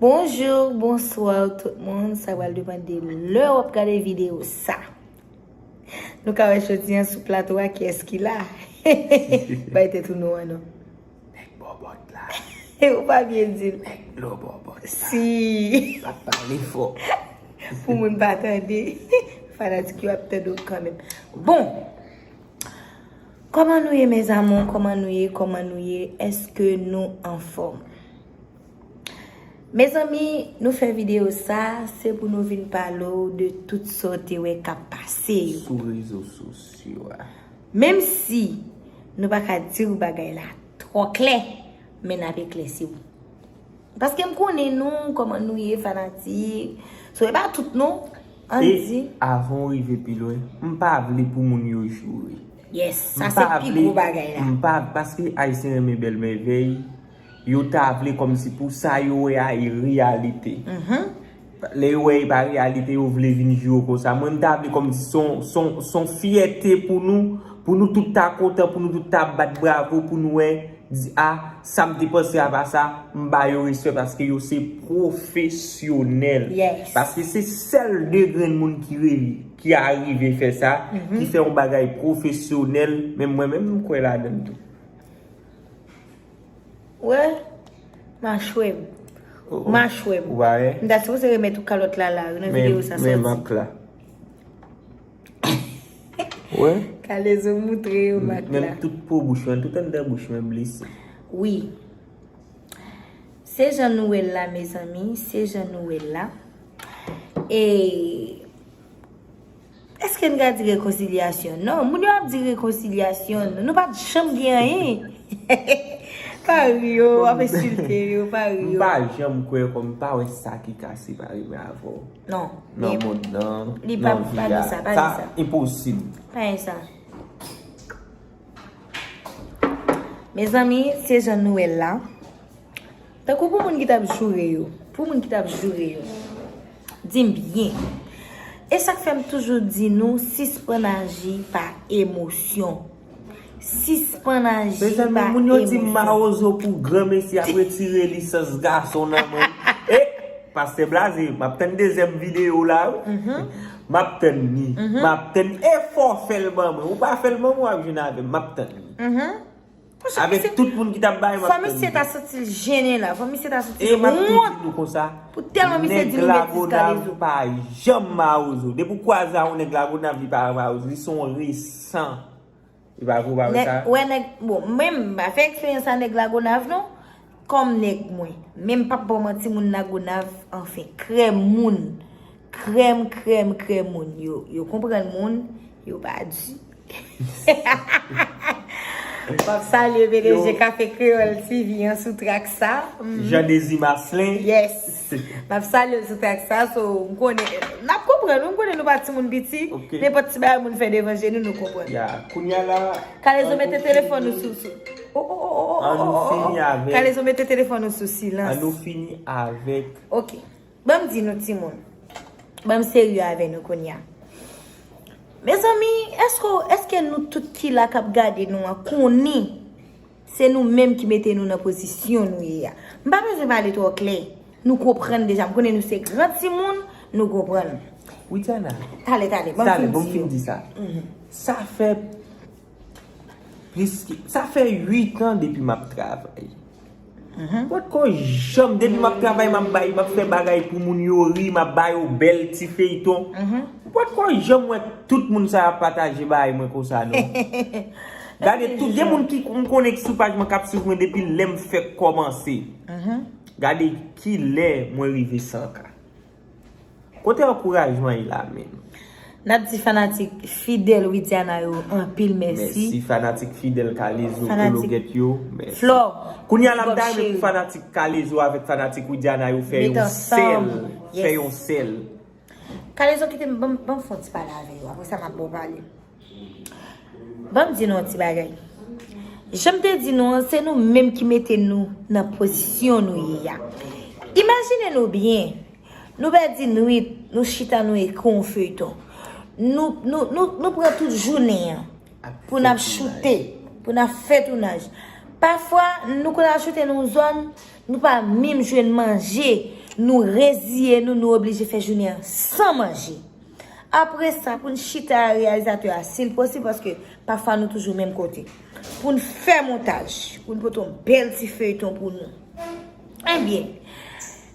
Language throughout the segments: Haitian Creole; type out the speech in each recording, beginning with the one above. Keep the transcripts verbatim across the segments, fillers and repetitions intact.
Bonjou, bonswa tout moun. Sa pral depann de lè w ap gade videyo sa. Nou ka wè jodi a sou plato a kiyès ki la. Bay tèt ou non an non. Nèg bòbòt la. Ou pa byen di l. Nèg dlo bòbòt la. Si. L ap pale fò. Pou moun pa tande. Fanatik yo ap tande w kanmenm. Bon. Kòman nou ye, mes amours? Kòman nou ye? Kòman nou ye? Èske nou anfòm? Mezanmi, nou fè videyo sa, se pou nou vin pale w de tout sa w te wè k ap pase yo. Sou rezo sosyo a. Menm si nou pa ka di w bagay la twò klè, men n ap eklèsi w. Paske m konnen nou, kòman nou ye, fanatik. So, e pa tout non, ann di. E avan w rive pi lwen, m pa vle pou moun yo joure. Yes, sa se pi gwo bagay la. M pa, paske Ayisyen renmen bèl mèvèy, yo ta vle kòmsi pou sa yo wè a e reyalite. Lè yo wè e pa reyalite, yo vle vin joure w konsa. Mwen, m ta vle kòmsi se yon, se yon, se yon fyète pou nou, pou nou tout ta kontan, pou nou tout ta bat bravo, pou nou wè, di, a, sa m te panse a pa sa, m ba yo respè paske yo se pwofesyonèl. Yes. Paske se sèl de grenn moun ki re-, ki arive fè sa, ki fè yon bagay pwofesyonèl, men mwen menm, m kwè ladan l tou. Wè, machwè m. Oh, oh. Machwè m. Ou pa wè? M ta sipoze remèt ou kalòt la la, nan videyo sa sòti. Men, men mak la. Wè? Kalezo moutre yo mak la. Menm tout po bouch mwen, tout anndan bouch mwen blese. Wi. Se jan nou wè l la, mezanmi, se jan nou wè l la. E Èske n ka di rekonsilyasyon? Non, moun yo ap di rekonsilyasyon. Nou pa t janm gen anyen. Pa ri yo, w ap ensilte yo, pa ri yo. M pa janm kwè kòm m pa wè sa ki ka separe mwen avè w. Non, nan mond nan, nan vi a. Sa enposib. Pa gen sa. Mezanmi, se jan nou wè l la. Tankou pou moun ki t ap joure yo, pou moun ki t ap joure yo, di m byen. E sa k fè m toujou di nou, sispann aji pa emosyon. Sispann aji pa emosyon. Mezanmi, moun yo di m mawozo pou granmesi ap retire lisans gason nan men l. E, Pastè Blaze, m ap tann dezyèm videyo w la, wi. M ap tann li. M ap tann li. E fò w fè l ban mwen. Ou pa fè l ban mwen, w ap jwenn avè m. M ap tann li. Avèk tout moun ki t ap bay, m ap tann li. Fò misye ta santi l jennen la. Fò misye ta santi l wont. E m ap tou di nou konsa, pou tèlman misye di nou betiz Kalezo. Nèg Lagonav pa janm mawozo. Depi w kwaze a yon nèg Lagonav, li pa mawozo. Li se yon resan. Li pa vre, ou pa wè sa? Wè nèg, bon, mwen, m pa fè eksperyans a nèg Lagonav, non. Kòm nèg mwen. Men m p ap ba w manti, moun Lagonav, anfen, krèm moun. Krèm, krèm, krèm moun. Yo, yo konprann moun, yo pa di. M ap salye P D G Kafe Kreyòl T V an sou trak sa. Jean Désir Marcelin. Yes. M ap salye l sou trak sa, so, m konnen, n ap konprann, m konnen nou pa timoun piti, nenpòt ti bagay moun fè devan je nou, nou konprann. Ya, kounye a la, Kalezo mete telefòn ou sou, sou, oh, oh, oh, oh, oh, oh, oh, oh. Kalezo mete telefòn ou sou silans. An nou fini avèk. Ok. Ban m di nou timoun. Ban m serye avè nou kounye a. Mezanmi, èske, èske nou tout ki la k ap gade nou an konnen se nou menm ki mete nou nan pozisyon nou ye a? M pa bezwen pale twò klè. Nou konprann deja. M konnen nou se gran timoun, nou konprann. Widiana. Talè, talè, ban m fin di yo. Talè, ban m fin di sa. Sa fè plis ke, sa fè uit an depi m ap travay. M potko janm, depi m ap travay, m ap bay, m ap fè bagay pou moun yo ri, m ap ba yo bèl ti feyton. M potko janm wè tout moun sa yo ap pataje bagay mwen konsa, non. Gade tout, gen moun ki m konnen ki sou paj mwen k ap swiv mwen depi lè m fèk kòmanse. Gade kilè mwen rive san K. Kote ankourajman ye la menm? N ap di fanatik fidèl Widiana yo anpil mèsi. Mèsi fanatik fidèl Kalezo, Kologèt yo, mèsi. Flò, kounye a la, m ta renmen pou fanatik Kalezo avèk fanatik Widiana yo fè yon sèl, fè yon sèl. Kalezo, kite m, ban m, ban m fè yon ti pale avè yo. Apre sa, m ap ba w pale. Ban m di nou yon ti bagay. Jan m te di nou an, se nou menm ki mete nou nan pozisyon nou ye a. Imajine nou byen, nou pèdi nwit, nou chita, nou ekri yon feyton. Nou, nou, nou, nou pran tout jounen an pou n ap choute, pou n ap fè tounaj. Pafwa, nou konn al choute nan yon zòn, nou pa menm jwenn manje. Nou reziye nou, nou oblije fè jounen an san manje. Apre sa, pou n chita a reyalizatè a, si l posib, paske pafwa nou toujou menm kote. Pou n fè montaj, pou n pote yon bèl ti feyton pou nou. Ebyen,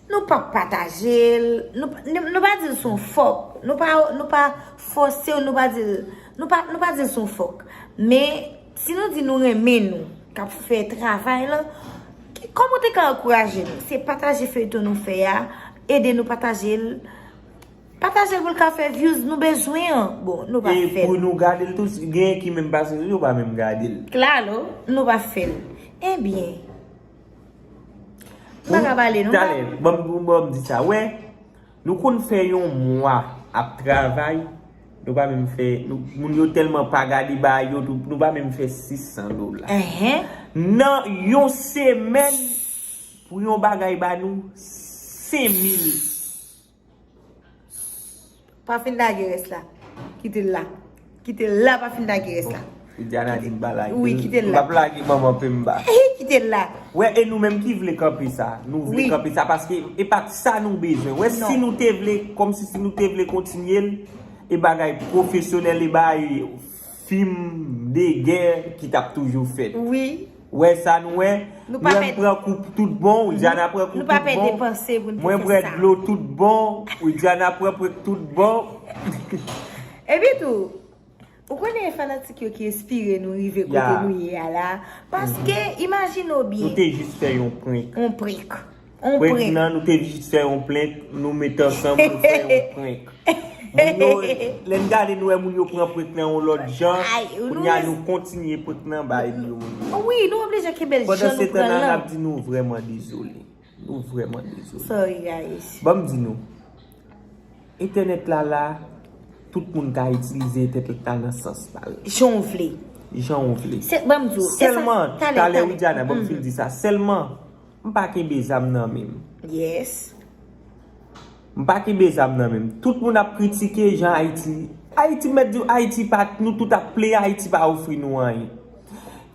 nou pa pataje l, nou, nou, nou pa di l se yon fòk, nou pa, nou pa fòse w, nou pa di l, nou pa, nou pa di l se yon fòk. Men, si nou di nou renmen nou, k ap fè travay lan, ki, kòman w te ka ankouraje nou? Se pataje feyton nou fè a, ede nou pataje l. Pataje l pou l ka fè views, nou bezwen an. Bon, nou pa fè l. E pou nou gade l tou, genyen ki menm pase sou yo, pa menm gade l. Klalo, nou pa fè l. Ebyen, m pa ka pale, nou pa. Talè, ban m, ban m di sa, wè, nou konn fè yon mwa ap travay, nou pa menm fè, nou, moun yo tèlman pa gade bagay yo, nou, nou pa menm fè sis san dola. Nan yon semèn, pou yon bagay ba nou senk mil. Pa fin lage rès la. Kite l la. Kite l la, pa fin lage rès la. Widiana di m pa lage l. Wi, kite l la. M p ap lage manman Pemba. Kite l la. Wè, e nou menm ki vle kanpe sa. Nou vle kanpe sa paske e pa t sa nou bezwen. Wè, si nou te vle, kòmsi si nou te vle kontinye l, e bagay pwofesyonèl, e bagay fim de gè ki t ap toujou fèt. Wi. Wè sa nou wè? Nou pa pèdi. Pran kou tout bon, Widiana pran kou tout bon. Nou pa pèdi panse pou n te fè sa. Mwen bwè dlo tout bon, Widiana pran prek tout bon. Epi tou, ou konnen e fanatik yo ki enspire nou rive kote nou ye a la. Paske, imajine w byen. Nou te jis fè yon prank. Yon prank. Prank nan, nou te jis fè yon prank, nou met ansanm, nou fè yon prank. Moun yo, lè n gade, nou wè moun yo pran prank nan yon lòt jan. Kounye a, nou kontinye prank nan bay yo. Wi, nou oblije kenbe l jan nou pran l lan. Pandan se tan nan, n ap di nou vrèman dezole. Nou vrèman dezole. Sorry, guys. Ban m di nou, entènèt la la, tout moun ka itilize entènèt la nan sans pa l. Jan w vle. Jan w vle. Se, ban m di w, e sa, sèlman, talè, talè, Widiana, ban m fin di sa. Sèlman, m pa kenbe zam nan men m. Yes. M pa kenbe zam nan men m. Tout moun ap kritike jan Ayiti. Ayiti, m mèt di w, Ayiti pa, nou tout ap pleye, Ayiti pa ofri nou anyen.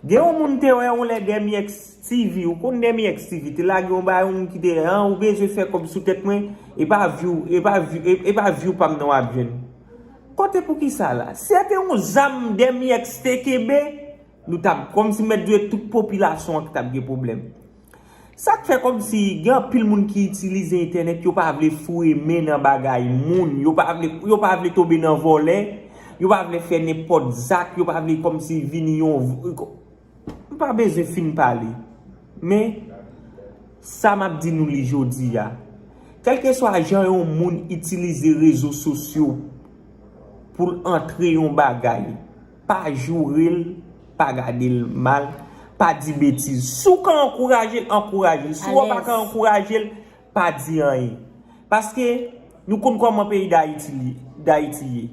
Gen yon moun te wè yon lè Demi X T V, ou konn Demi X T V, te lage yon bagay, yon moun ki te, an, ou bezwen fè kòb sou tèt mwen, e pa view, e pa view, e, e pa view pa m nan w ap jwenn. Kote poukisa la? Si se te yon zam Demi X te kenbe, nou t ap, kòmsi m mèt di w, tout popilasyon an ki t ap gen pwoblèm. Sa k fè kòmsi gen anpil moun ki itilize entènèt, yo pa vle foure men nan bagay moun, yo pa vle, yo pa vle tonbe nan vòlè, yo pa vle fè nenpòt zak, yo pa vle kòmsi vini yon, m pa bezwen fin pale. Men, sa m ap di nou li jodi a. Kèlkeswa jan yon moun itilize rezo sosyo pou l antre yon bagay, pa joure l, pa gade l mal, pa di betiz. Si w ka ankouraje l, ankouraje l. Si w pa ka ankouraje l, pa di anyen. Paske nou konn kòman peyi Dayiti li, Dayiti ye.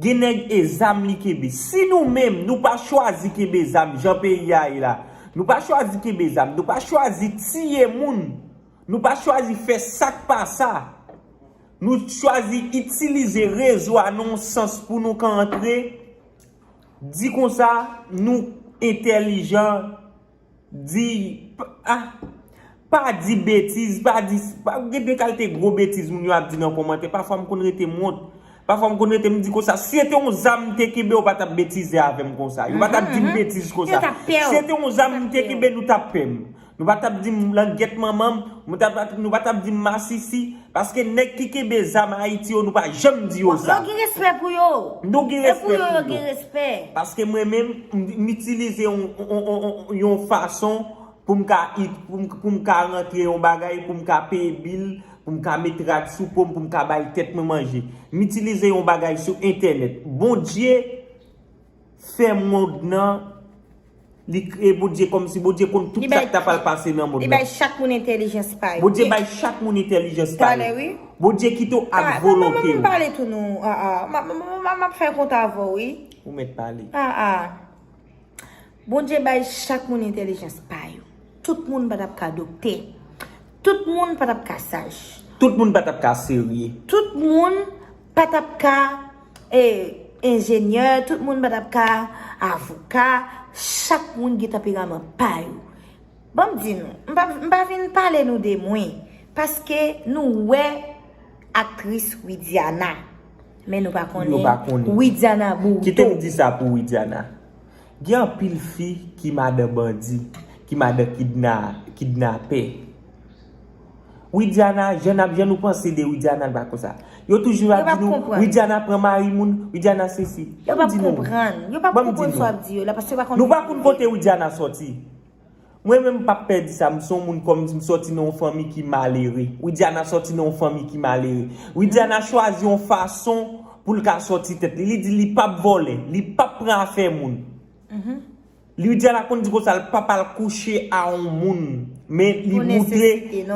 Gen nèg e zam li kenbe. Si nou menm, nou pa chwazi kenbe zam jan peyi a ye la, nou pa chwazi kenbe zam, nou pa chwazi tiye moun, nou pa chwazi fè sa k pa sa, nou chwazi itilize rezo a nan yon sans pou nou ka antre, di konsa, nou entèlijan, di, p-, ah, pa di betiz, pa di, pa, gen de kalite gwo betiz moun yo ap di nan kòmantè. Pafwa m konn rete m wont. Pafwa m konn rete m di konsa, si se te yon zam m te kenbe, yo pa t ap betize avè m konsa. Yo pa t ap di m betiz konsa. Si se te yon zam m te kenbe, nou t ap pè m. Nou pa t ap di m langyèt manman m, nou t ap, nou pa t ap di m masisi. Paske nèg ki kenbe zam Ayiti yo, nou pa janm di yo sa. Yo gen respè pou yo. Nou gen respè pou yo. E pou yo, yo gen respè. Paske mwen menm, m, m itilize yon, yon, yon, yon, yon fason pou m ka it-, pou m, pou m ka rantre yon bagay, pou m ka peye bil, pou m ka met rad sou po m, pou m ka bay tèt mwen manje. M itilize yon bagay sou entènèt. Bondye fè mond nan, li kreye Bondye kòmsi Bondye konn tout sa k ta pral pase nan mond nan. Li bay chak moun entèlijans pa yo. Bondye bay chak moun entèlijans pa yo. Talè, wi. Bondye kite w ak volonte w. Ah, ah, m ap pale tou nou. Ah, ah. M ap, m ap, m ap, m ap fè kont avè w, wi. Ou mèt pale. Ah, ah. Bondye bay chak moun entèlijans pa yo. Tout moun pa t ap ka doktè. Tout moun pa t ap ka saj. Tout moun pa t ap ka serye. Tout moun pa t ap ka, e, enjenyè. Tout moun pa t ap ka avoka. Chak moun gen tanperaman pa yo. Ban m di nou, m pa, m pa vin pale nou de mwen. Paske nou wè aktris Widiana. Men nou pa konnen. Yo pa konnen. Widiana Burrito. Kite m di sa pou Widiana. Gen anpil fi ki madan bandi, ki madan kidna, kidnapè. Widiana, jan ap jan nou panse de Widiana, l pa konsa. Yo toujou ap di nou, Widiana pran mari moun, Widiana sesi. Yo p ap konprann. Yo p ap konprann sa w ap di yo la, paske yo pa konn. Nou pa konn kote Widiana sòti. Mwen menm m p ap pè di sa, m se yon moun kòm m sòti nan yon fanmi ki malere. Widiana sòti nan yon fanmi ki malere. Widiana chwazi yon fason pou l ka sòti tèt li. Li di li p ap vòlè, li p ap pran afè moun. Widiana konn di konsa l p ap al kouche a yon moun. Men li moutre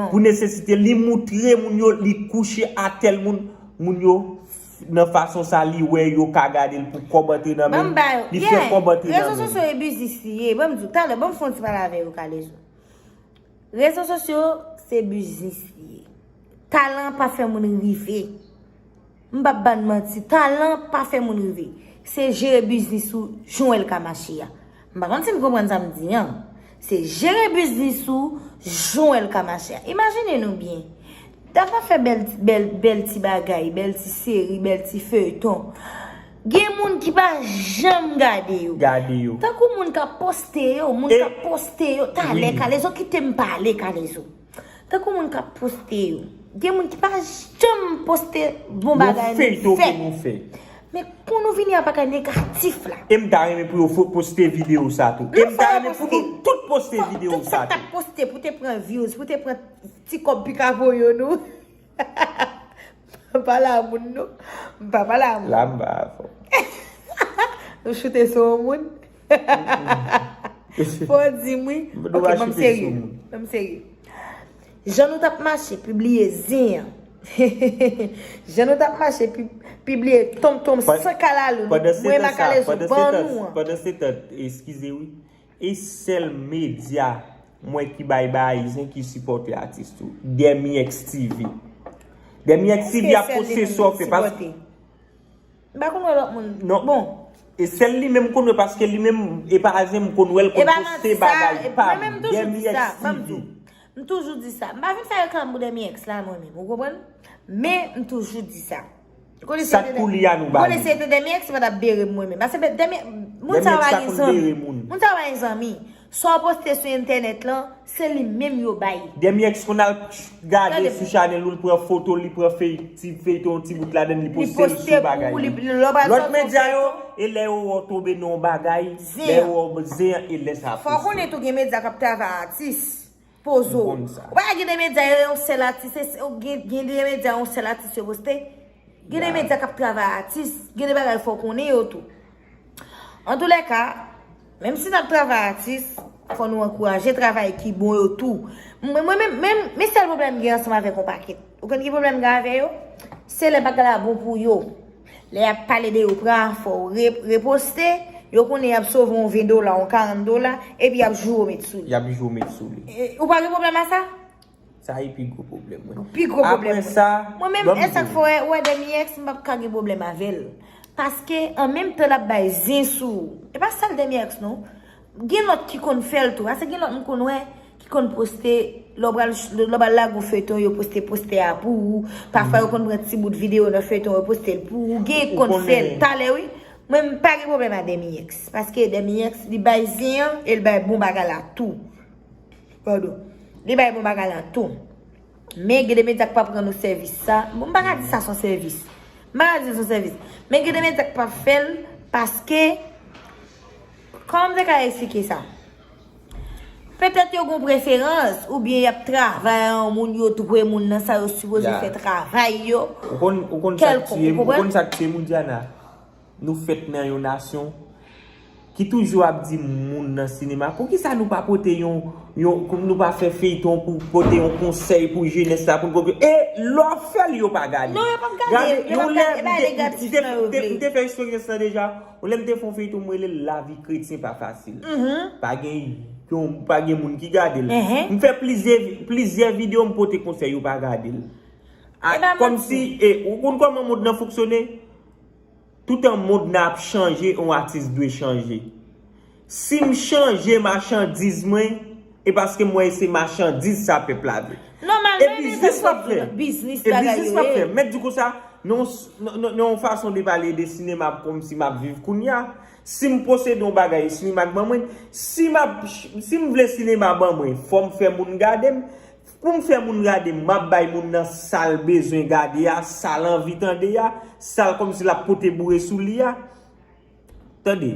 pou nesesite. Li moutre moun yo li kouche a tèl moun. Moun yo nan fason sa li wè yo ka gade l pou kòb antre nan men l. Li fè kòb antre nan men l. Rezo sosyo e biznis li ye. Ban m di w, talè, ban m fè yon ti pale avè yo, Kalezo. Rezo sosyo se biznis li ye. Talan pa fè moun rive. M p ap ba n manti, talan pa fè moun rive. Se jere biznis ou jan w wè l ka mache a. M pa konn si n konprann sa m di an. Se jere biznis ou jan w wè l ka mache a. Imajine nou byen. Dam nan fè bèl, bèl, bèl ti bagay, bèl ti seri, bèl ti feyton. Gen moun ki pa janm gade yo. Gade yo. Tankou moun k ap poste yo, moun k ap poste yo. Talè, Kalezo, kite m pale, Kalezo. Tankou moun k ap poste yo. Gen moun ki pa janm poste bon bagay nou fè. Men pou nou vini a bagay negatif la. E m ta renmen pou yo poste videyo sa tou. E m ta renmen pou nou tout poste videyo sa tou. Tout sa k t ap poste pou te pran views, pou te pran ti kòb pikapoyo nou. M pa pale a moun non. M pa pale a moun. La m ba avè w. Nou choute sou yon moun. Fò w di m wi. Ok, ban m serye. Ban m serye. Jan nou t ap mache pibliye zen an. Jan nou t ap mache pibliye tonmtonm san kalalou. Mwen Makalezo ban nou an. Pandan se tan, eskize wi. E sèl medya mwen ki bay bagay zen ki sipòte atis tou. Dèmyèks TV. Dèmyèks TV ap poste sa w fè paske. M pa konn wè lòt moun. Non. Bon. E sèl li menm m konn wè paske li menm e pa zen m konn wè l konn poste bagay pa m. Dèmyèks TV. M toujou di sa. M pa vin fè reklam pou Dèmyèks la mwen menm. Ou konprann? Men m toujou di sa. Sa k pou li a nou ba li. Konnen se te Dèmyèks ki pa t ap bere m mwen menm. Paske Dèmyèks, moun sa yo pa gen zanmi. Moun sa yo pa gen zanmi. Sa w poste sou entènèt lan, se li menm yo bay. Dèmyèks konn al gade sou chanèl ou, l pran foto, li pran fey, ti feyton, ti bout ladan l, li poste l sou bagay li. Lòt medya yo, e lè yo wè w tonbe nan yon bagay, lè yo wè w zen an, e lè sa poste. Fò w konnen tou gen medya k ap travay atis. Poze w. Ou pa gen de medya yo yon sèl atis, gen de medya yon sèl atis yo poste. Gen de medya k ap travay atis, gen de bagay fò w konnen yo tou. Antoulèka, menm si n ap travay atis, fò nou ankouraje travay ki bon yo tou. Mwen menm, men sèl pwoblèm m gen ansanm avèk yon pakèt. Ou konn ki pwoblèm m gen avè yo? Se lè bagay la bon pou yo. Lè y ap pale de yo, pran afè w, re, reposte, yo konnen y ap sove yon ven dola, yon karant dola, epi y ap joure w met sou li. Y ap joure w met sou li. E, ou pa gen pwoblèm a sa? Sa e pi gwo pwoblèm mwen. Pi gwo pwoblèm mwen. Apre sa, mwen menm, e sa k fè w wè, w wè Dèmyèks, m p ap ka gen pwoblèm avè l. Paske, an menm tan l ap bay zen sou ou. E pa sèl Dèmyèks non. Gen lòt ki konn fè l tou. Paske gen lòt m konn wè ki konn poste, lè w pral, lè w pral lage yon feyton, yo poste postè a pou ou. Pafwa, yo konn pran ti bout videyo nan feyton, yo poste l pou ou. Gen ki konn fè l talè, wi. Mwen, m pa gen pwoblèm a Dèmyèks. Paske Dèmyèks, li bay zen an, e l bay bon bagay la tou. Padon. Li bay bon bagay la tou. Men gen de medya k p ap rann ou sèvis sa. Bon, m pa ka di sa se yon sèvis. M pa ka di l se yon sèvis. Men gen de medya k p ap fè l paske, kòman m te ka eksplike sa? Petèt yo gen preferans, oubyen y ap travay a yon moun, yo dwe moun nan sa yo sipoze fè travay yo. Ou konn, ou konn sa k tiye m, ou konn sa k tiye m, Widiana? Nou fèt nan yon nasyon ki toujou ap di moun nan sinema, poukisa nou pa pote yon, yon, nou pa fè feyton pou pote yon konsèy pou jenès la, pou n konprann? E lè w ap fè l, yo pa gade. Non, yo p ap gade. Gade, yo p ap gade. E pa negatif nan yo vle. M te fè eksperyans lan deja. Yon lè m te fè yon feyton, m rele l Lavi kretyen pa fasil. Pa gen, pa gen moun ki gade l. M fè plizyè, plizyè videyo, m pote konsèy, yo pa gade l. Kòmsi, e, ou konn kòman mond nan fonksyone? Toutan mond nan ap chanje, yon atis dwe chanje. Si m chanje machandiz mwen, e paske m wè se machandiz sa pèp la vle. Non, m E biznis m ap fè. Biznis e bagay biznis yo m ap fè. Mèt di konsa, non, non, non, non, yon fason de pale de sinema kòmsi m ap viv kounye a. Si m posede yon bagay, sinema k ban mwen, si m ap, si m vle sinema ban mwen, fò m fè moun gade m. Pou m fè moun gade m, m ap bay moun nan sa l bezwen gade a, sa l anvi tande a, sa l kòmsi l ap pote boure sou li a. Tande,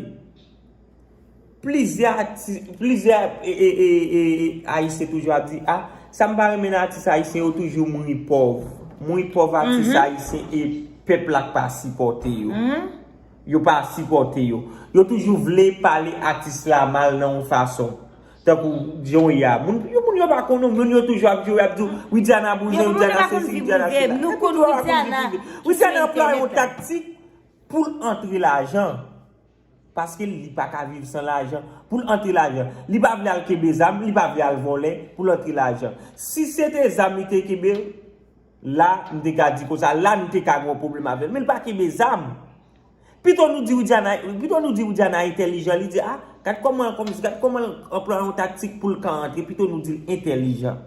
plizyè ati-, plizyè e, e, e, e, e, Ayisyen toujou ap di, a, sa m pa renmen nan atis ayisyen yo toujou mouri pòv. Mouri pòv atis ayisyen e pèp la k pa sipòte yo. Yo pa sipòte yo. Yo toujou vle pale atis la mal nan yon fason. Tankou jan w ye a. Moun, yo, moun yo pa konnen w, moun yo toujou ap jwe, ap di w, Widiana bouzen, Widiana sesi, Widiana sela. Nou konn Widiana. Widiana anplwaye yon taktik pou l antre lajan. Paske li pa ka viv san lajan. Pou l antre lajan. Li pa vle al kenbe zam, li pa vle al vòlè pou l antre lajan. Si se te zam li te kenbe, la, m te ka di konsa, la, m te ka gen yon pwoblèm avè l. Men l pa kenbe zam. Pito nou di Widiana, pito nou di Widiana entèlijan, li di, a, gad kòman, kòm, gad kòman l anplwaye yon taktik pou l ka antre, pito nou di l entèlijan.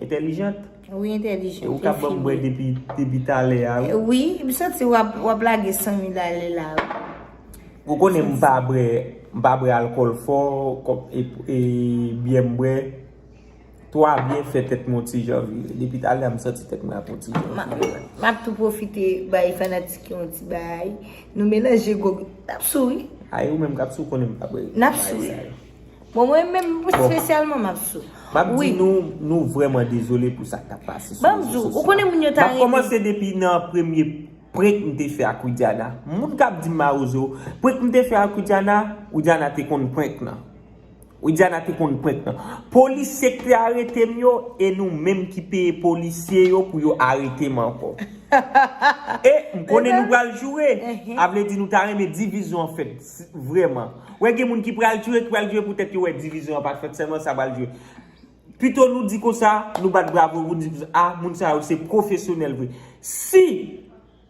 Entèlijant. Wi, entèlijan. E ou k ap ban m bwè depi, depi talè a, wi. Wi, m santi w ap, w ap lage san mil ale la, wi. Ou konnen m pa bwè, m pa bwè alkòl fò, kòm, e, e, byè m bwè. Twa byen fè tèt mwen yon ti jan vire. Depi talè a, m santi tèt mwen ap yon ti jan vire. M ap tou pwofite bay fanatik yo yon ti bay. Nou melanje gwo, n ap sou, wi. Ay, ou menm k ap sou konnen m pa bwè. N ap sou, wi. Bon, mwen menm espesyalman m ap sou. M ap di nou, nou vrèman dezole pou sa k t ap pase sou rezo sosyo a. Ban m di w, ou konnen moun yo ta renmen. M ap kòmanse depi nan premye prank m te fè ak Widiana. Moun k ap di m mawozo, prank m te fè ak Widiana, Widiana te konn prank nan. Widiana te konn prank nan. Polisye k te arete m yo, e nou menm ki peye polisye yo pou yo arete m ankò. E m konnen nou pral joure. A vle di nou ta renmen divizyon an fèt, vrèman. Wè gen moun ki pral joure, ki pral joure poutèt yo wè divizyon an pa t fèt, sèlman sa pral joure. Pito nou di konsa, nou bat bravo, nou di konsa, a, moun sa yo se pwofesyonèl vre. Si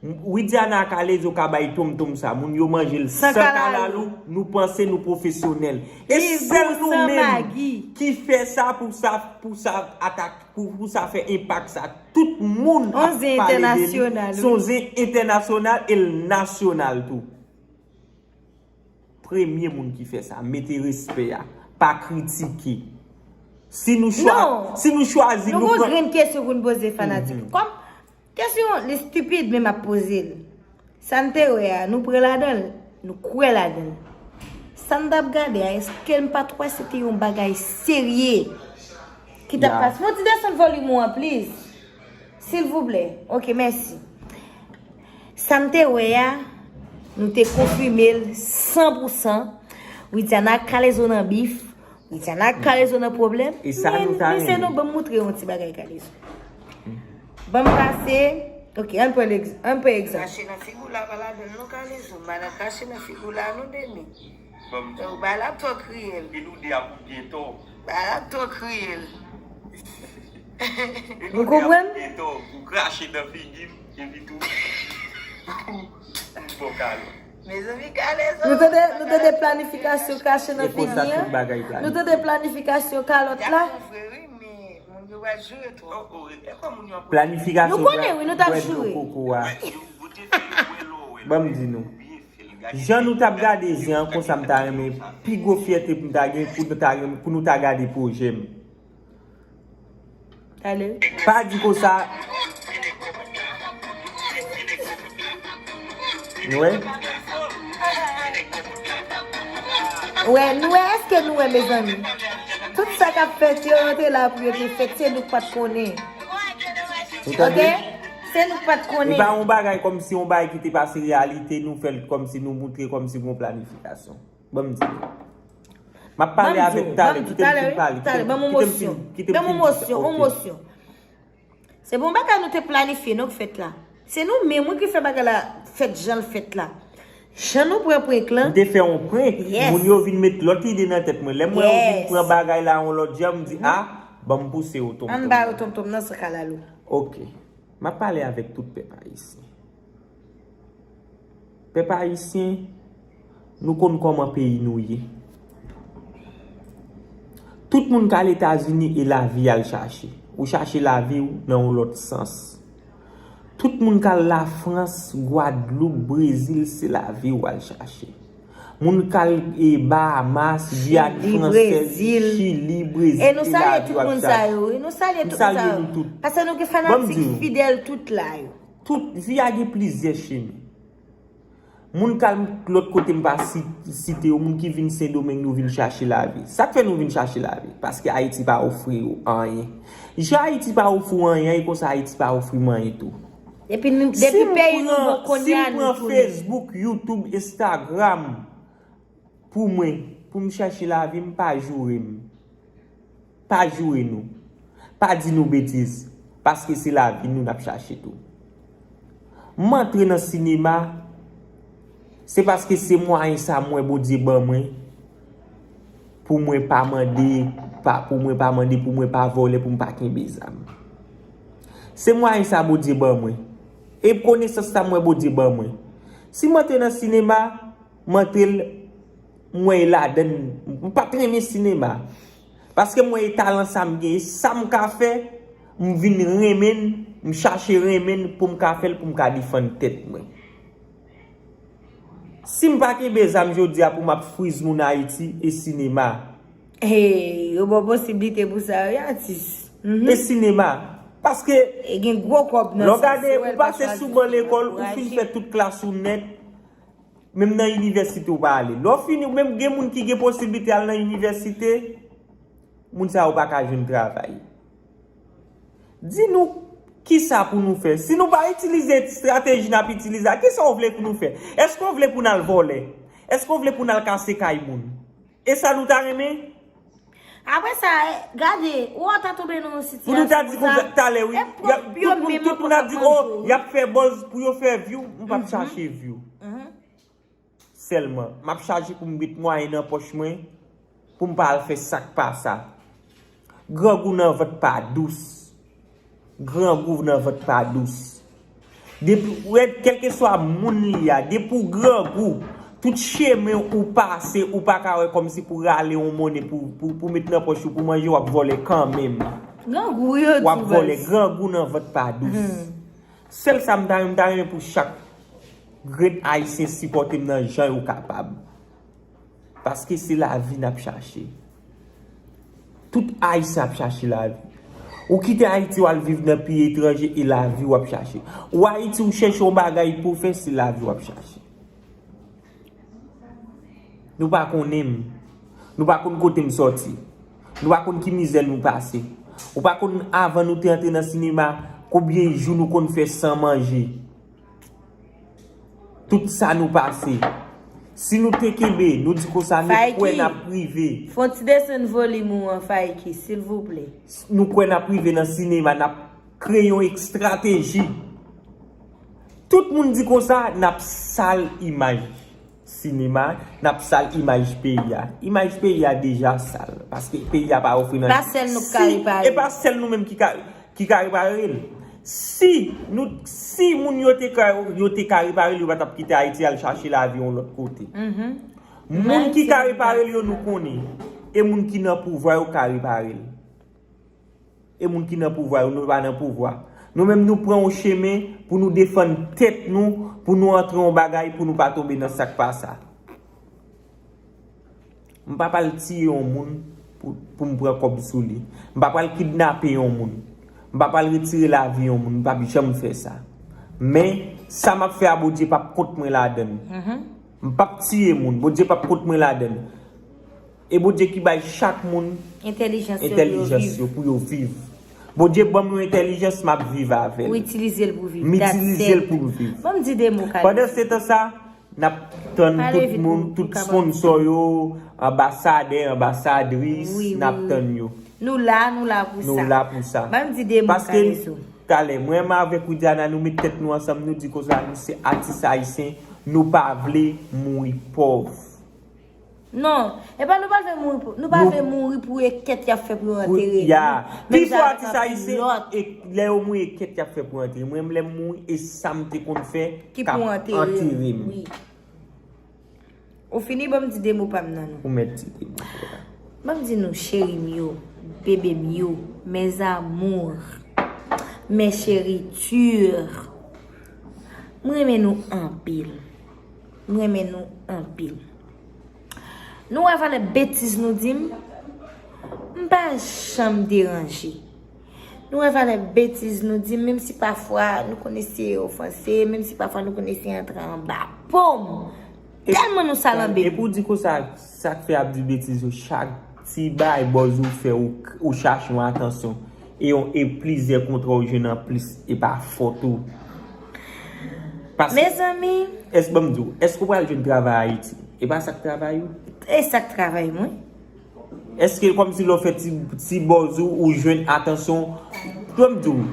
Widiana ak Alezo ka bay tonmtonm sa, moun yo manje l san kalalou, nou panse nou pwofesyonèl. E sèl nou menm ki fè sa pou sa, pou sa atak, pou, pou sa fè enpak sa. Tout moun ap pale de li. Se yon zen entènasyonal e l nasyonal tou. Premye moun ki fè sa, mete respè a, pa kritike. Si nou chwa-, si nou chwazi, nou pran. Non, nou gon grenn kesyon pou n poze fanatik. Kòm kesyon li stipid, men m ap poze l. Sa n te wè a, nou pran ladan l, nou kwè ladan l. Sa n t ap gade a, èske n pa t wè se te yon bagay serye ki t ap pase? Fè yon ti desann volim ou an, please. Silvouplè. Ok, mèsi. Sa n te wè a, nou te konfime l san pou san. Widiana ak Kalezo nan bif. Widiana ak Kalezo nan pwoblèm. E sa nou ta renmen. Men, mesye, non, ban m moutre yon ti bagay Kalezo. Ban m pase. Ok, ann pran egz-, ann pran egzanp. Kache nan figi w la, pa ladan l non, Kalezo. Madan kache nan figi w la, non, Demi. Ou bay la twò kriyèl. Epi nou de a pou byen tò. Bay la twò kriyèl. Ou konprann? Epi nou de a pou byen tò. Ou krache nan figi m, epi tou. Ou fò kale. Mezanmi, Kalezo. Nou tande, nou tande planifikasyon krache nan figi an. Nou tande planifikasyon kalòt la. Planifikasyon bwè dlo koko a. Ban m di nou. Jan nou t ap gade zen an, konsa m ta renmen, pi gwo fyète pou m ta gen, pou nou ta renmen, pou nou ta gade pwojè m. Pa di konsa. Nou wè? Wè, nou wè, èske nou wè, mezanmi? Tout sa k ap fèt yo, yo te la pou yo te fèt, se nou k pa t konnen. Ou tande? Ok? Se nou k pa t konnen. E pa yon bagay kòmsi yon bagay ki te pase reyalite, nou fè l kòmsi nou moutre kòmsi gon planifikasyon. Ban m di nou. M ap pale avèk talè, kite m fin pale, kite m fin, kite m fin di sa. Ban m yon mosyon, yon mosyon. Se pa yon bagay nou te planifye non k fèt la. Se nou menm wi ki fè bagay la fèt jan l fèt la. Jan nou pran prank lan. M te fè yon prank, moun yo vin met lòt ide nan tèt mwen. Lè m wè yo vin pran bagay la yon lòt jan, m di, a, ban m pouse yo tonmtonm. Ann ba yo tonmtonm nan san kalalou. Ok. M ap pale avèk tout pèp ayisyen. Pèp ayisyen, nou konn kòman peyi nou ye. Tout moun k al Etazini e lavi y al chache. Ou chache lavi w nan yon lòt sans. Tout moun k al Lafrans, Gwadloup, Brezil, se lavi w al chache. Moun k al e, Bahamas, Giyàn Fransèz, Chili, Brezil, e nou salye tout moun sa yo. E nou salye tout moun sa yo. Paske nou gen fanatik fidèl tout la yo. Tout vi a gen plizyè chemen. Moun k al lòt kote m pa si- site yo, moun ki vin Sendomeng, nou vin chache lavi. Sa k fè nou vin chache lavi? Paske Ayiti pa ofri yo anyen. Jan Ayiti pa ofri w anyen, e konsa Ayiti pa ofri m anyen tou. Depi nou, depi peyi nou bon kounye a, nou tounen. Si m pran Facebook, YouTube, Instagram pou mwen, pou m chache lavi, m pa joure m. Pa joure nou. Pa di nou betiz. Paske se lavi nou n ap chache tou. M antre nan sinema, se paske se mwayen sa m wè Bondye ban mwen pou mwen pa mande, pa, pou mwen pa mande, pou mwen pa vòlè, pou m pa kenbe zam. Se mwayen sa Bondye ban mwen. E konesans sa m wè Bondye ban mwen. Si m antre nan sinema, m antre l, m wè e ladann, m pa t renmen sinema. Paske m wè e talan sa m gen, e sa m ka fè, m vin renmen l, m chache renmen l pou m ka fè l, pou m ka defann tèt mwen. Si m pa kenbe zam jodi a pou m ap friz moun Ayiti, e sinema. Hey, yo ba w posiblite pou sa wi, atis. E sinema. Paske e gen gwo kòb nan sa. Lè w gade, ou pase sou ban lekòl, ou fin fè tout klas ou nèt, menm nan inivèsite ou pa ale. Lè w fini, menm gen moun ki gen posiblite al nan inivèsite, moun sa yo pa ka jwenn travay. Di nou kisa pou nou fè. Si nou pa itilize estrateji n ap itilize a, kisa w vle pou nou fè? Èske w vle pou n al vòlè? Èske w vle pou n al kase kay moun? E sa nou ta renmen? Apre sa, e, gade, ou ta tonbe nan yon sitiyasyon konsa. Pou nou ta di konsa talè, wi. E pwòp yo menm ankò k ap manje w. Tout moun ap di, o, y ap fè buzz pou yo fè view. M p ap chache view. Sèlman, m ap chache pou m met mwayen nan pòch mwen, pou m pa al fè sa k pa sa. Grangou nan vant pa dous. Grangou nan vant pa dous. Depi, ou wè, kèlkeswa moun li a, depi w grangou, tout chemen ou pase, ou pa ka wè kòmsi pou rale yon monnen pou, pou, pou met nan pòch ou, pou manje, w ap vòlè kanmenm. Grangou, wi, yo di w ap vòlè, grangou nan vant pa dous. Sèl sa m ta renmen, m ta renmen pou chak grenn Ayisyen sipòte m nan jan yo kapab. Paske se lavi n ap chache. Tout Ayisyen ap chache lavi. Ou kite Ayiti, w al viv nan peyi etranje, e lavi w ap chache. Ou Ayiti, ou chèche yon bagay pou w fè, se lavi w ap chache. Nou pa konnen m. Nou pa konn kote m sòti. Nou pa konn ki mizè nou pase. Ou pa konn, avan nou te antre nan sinema, konbyen jou nou konn fè san manje. Tout sa nou pase. Si nou te kenbe, nou di konsa, nou kwè n ap rive. Fè yon ti desann volim ou an, Fayki, silvouplè. Nou kwè n ap rive nan sinema, n ap kreye yon estrateji. Tout moun di konsa, n ap sal imaj sinema, n ap sal imaj peyi a. Imaj peyi a deja sal, paske peyi a pa ofri nan. Pa sèl nou k ka repare. E pa sèl nou menm ki ka, ki ka repare l. Si nou, si moun yo te ka, yo te ka repare l, yo pa t ap kite Ayiti al chache lavi yon lòt kote. Moun ki ka repare l yo, nou konnen. E moun ki nan pouvwa yo ka repare l. E moun ki nan pouvwa yo, nou pa nan pouvwa. Nou menm, nou pran yon chemen pou nou defann tèt nou, pou nou antre yon bagay, pou nou pa tonbe nan sa k pa sa. M pa pral tiye yon moun pou, pou m pran kòb sou li. M pa pral kidnape yon moun. M pa pral retire lavi yon moun. M p ap janm fè sa. Men, sa m ap fè a, Bondye p ap kont mwen ladann. M p ap tiye moun. Bondye p ap kont mwen ladann. E Bondye ki bay chak moun entèlijans yo pou yo viv. Bondye ban m yon entèlijans, m ap viv avè l. Ou itilize l pou viv. M itilize l pou m viv. Ban m di de mo, Kalizo. Pandan se tan sa, n ap tann tout moun, tout sponsò yo, anbasadè, anbasadris, n ap tann yo. Nou la, nou la pou sa. Nou la pou sa. Ban m di de mo, Kalizo. Paske, talè, mwen menm avèk Widiana, nou met tèt nou ansanm, nou di konsa, nou se atis ayisyen, nou pa vle mouri pòv. Non, e pa nou pa vle mouri pou, nou pa vle mouri pou e kèt y ap fè pou yo antere nou. Menm jan avèk anpil lòt. Pifò atis ayisyen, e lè yo mouri, e kèt y ap fè pou antere. Mwen, lè m mouri, e sa m te konn fè k ap antere m. Ou fini, ban m di de mo pa m nan nou. Ou mèt di de mo pa w. Ban m di nou, cheri m yo, Bebe m yo, mes amours, mes chéritures, m renmen nou anpil. M renmen nou anpil. Nou wè valè betiz nou di m? M pa janm deranje. Nou wè valè betiz nou di m, menm si pafwa nou konn eseye ofanse, menm si pafwa nou konn eseye antre anba po m. Tèlman nou salanbe. Epi w di konsa, sa k fè ap di betiz yo, chak ti bay bòz ou fè, ou, ou chache yon atansyon. E yon, e plizyè kontra ou jwenn anplis, e pa fòt ou. Paske, mezanmi, èske, ban m di w, èske w pral jwenn travay Ayiti? E pa sa k travay ou? E sa k travay mwen. Èske kòmsi lè w fè ti, ti bòz ou, ou jwenn atansyon? Ban m di w,